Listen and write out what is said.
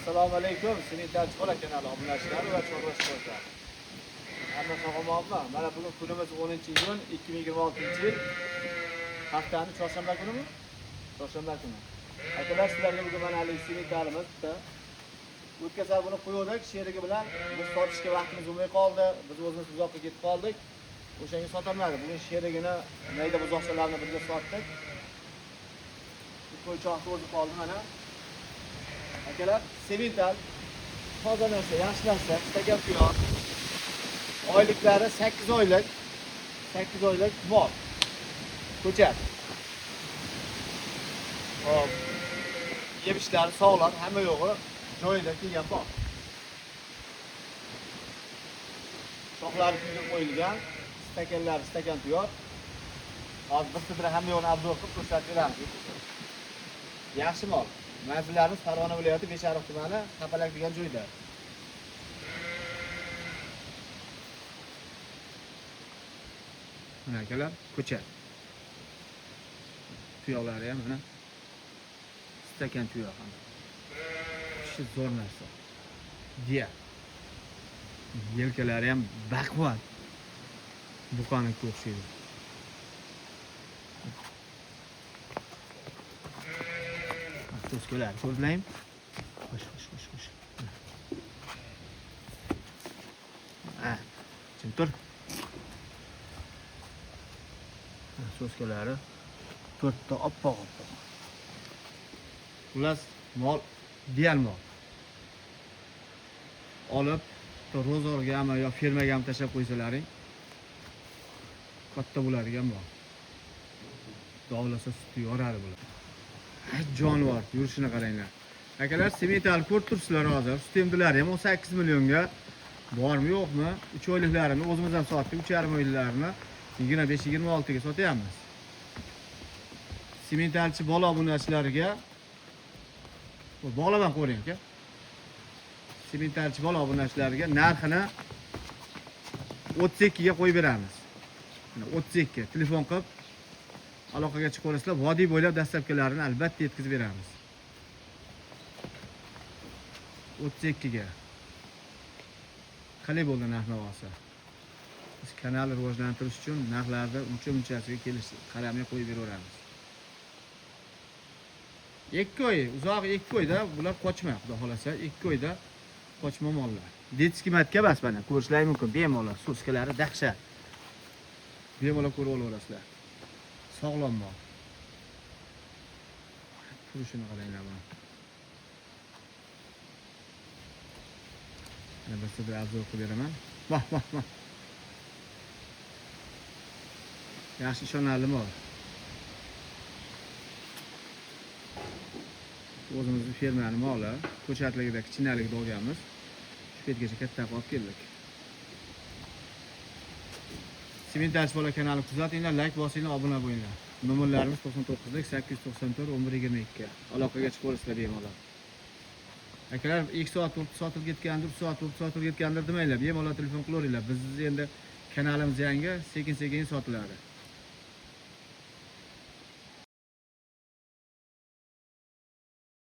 Assalomu alaykum, Sementalchi bola kanali obunachilari va chorva ishqibozlari. Hamma sog'-omonmi? Mana bugun kunimiz 10-iyun 2026-yil. Haftani chorshanba kunimi? Chorshanba kuni. Akalar, sizlarga bugun mana haligi sementalimiz bitta. O'tgan safar buni qo'ydik, sherigi bilan biz sotishga vaqtimiz bo'lmay qoldi. Biz o'zimiz uzoqqa ketib qoldik. O'shanga sotolmadik. Bugun sherigini mayda buzoqchalarni birga sotdik. Qo'ychoqni o'zi qoldi mana. Akalar, semental toza narsa, yaxshi narsa, stakan tuyoq. Oyliklari 8 oylik. 8 oylik mol. Ko'chat. Hop. Yemishlari sog'lom, hamma yo'g'i joyida kelgan mol. Shoxlari kuydirib qo'yilgan, stakanlari stakan tuyoq. Hozir bir sidra hamma yo'g'ini obzor qilib ko'rsatib beramiz. Yaxshi mol. Manzillarimiz Farg'ona viloyati Beshariq tumani, Qapalak degan joyda. Mana akalar, ko'chat. Tuyoqlari ham mana stakan tuyoq ham. Shu zo'r narsa. Diya. Yelkalari ham baquvvat. Buqaniki o'xshaydi. To'skalar ko'rdinglarmi? Xo'sh, xo'sh, xo'sh, xo'sh. Ha, jim tur. So'skalari to'rtta oppoq oppoq. Xullas, mol ideal mol. Olib, ro'zg'orgami yo fermagami tashlab qo'ysalaring, katta bo'ladigan mol. Dovlasa sutni yoradi bular. Jonivor, yurishini qaranglar. Akalar, semental ko'rib turibsizlar hozir. Sut emdilari ham 18 millionga bormi yo'qmi? 3 oyliklarini o'zimiz ham sotdik, 3,5 oyliklarini 25-26 ga sotyapmiz. Sementalchi bola obunachilariga bog'lab ham qo'ying aka. Sementalchi bola obunachilariga narxini 32 ga qo'yib beramiz. Mana 32 telefon qilib aloqaga chiqib olasizlar. Vodiy bo'ylab dastlabkilarini albatta yetkazib beramiz. 32 ga. Qalay bo'ldi narx navosi? Biz kanalni rivojlantirish uchun narxlarni uncha-munchasiga kelish qaramay qo'yib beraveramiz. 2 oy, uzoq 2 oyda bular qochma, xudo xolasa, 2 oyda qochma mollar. Detskiy matka bas mana ko'rishlari mumkin, bemalol, so'skalari dahshat. Bemalol ko'rib olaverasizlar. Sog'lom mol. Turishini qaranglar buni. Mana bir sidra obzor qilib beraman. Vah, vah, vah. Yaxshi ishonarli mol. O'zimizni fermani moli, ko'chatligida, kichkinaligida olganmiz. Shu paytgacha katta qilib olib keldik. Sementalchi bola kanalini kuzatinglar, like bosinglar, obuna bo'linglar. Nomerlarimiz 99 894 11 22. Aloqaga chiqib olasizlar bemalol. Akalar, 2 soat bo'lib sotilib ketgandir, 3 soat bo'lib sotilib ketgandir demanglar. Bemalol telefon qilaveringlar. Biz endi kanalimiz yangi, sekin-sekin sotiladi.